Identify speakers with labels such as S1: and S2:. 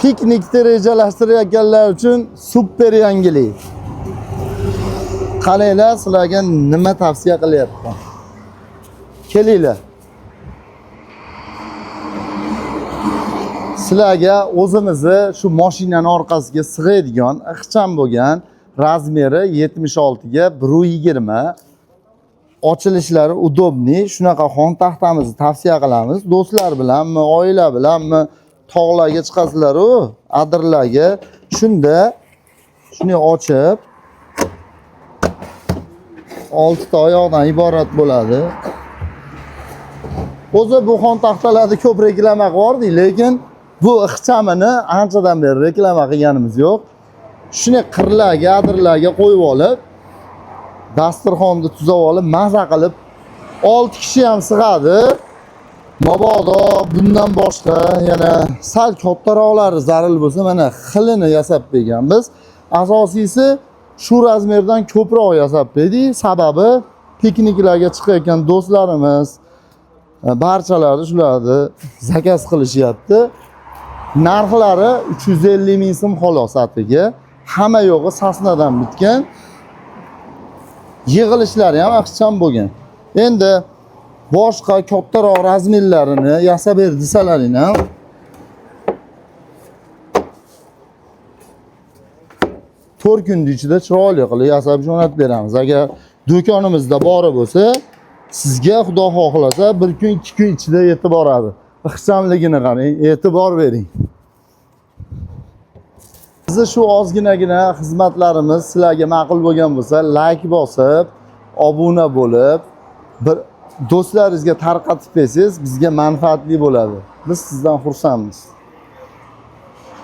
S1: Piknikni rejalashtirayotganlar uchun super yangilik. Qaranglar, sizlarga nima tavsiya qilyapman. Kelinglar. Sizlarga o'zimizni shu mashinani orqasiga sig'adigan, ixcham bo'lgan razmeri 76 ga 1.20 ochilishlari удобный shunaqa xontaxtamizni tavsiya qilamiz. Do'stlar bilanmi, oila bilanmi tog'larga chiqasizlar-u, adirlarga. Shunda shuni ochib oltita oyoqdan iborat bo'ladi. O'zi bu xontaxtalarni ko'p reklama qilib, lekin bu ixchamini anchadan beri reklama qilganimiz yo'q. Shuni qirlarga, adirlarga qo'yib olib, dasturxonni tuzab olib, maza qilib 6 kishi ham sig'adi. Mabodo bundan boshqa yana sal kattaroqlari zaril bo'lsa, mana xilini yasab berganmiz. Asosiysi shu razmerdan ko'proq yasab berdik. Sababi pikniklarga chiqayotgan do'stlarimiz barchalari shularni zakaz qilishyapti. Narxlari 350 ming so'm xolos atiga. Hamma yo'g'i sasnadan bitgan. Yig'ilishlari ham ixcham bo'lgan. Endi boshqa kattaroq razmerlarini yasab ber desalaring ham 4 kun ichida chiroyli qilib yasab jo'natib beramiz. Agar do'konimizda bori bo'lsa, sizga Xudo xohlasa 1 kun, 2 kun ichida yetib boradi. Ixchamligini qarang, e'tibor bering. Bizni shu ozginagina xizmatlarimiz sizlarga ma'qul bo'lgan bo'lsa, like bosib, obuna bo'lib, bir do'stlaringizga tarqatib bersangiz, bizga manfaatli bo'ladi. Biz sizdan xursandmiz.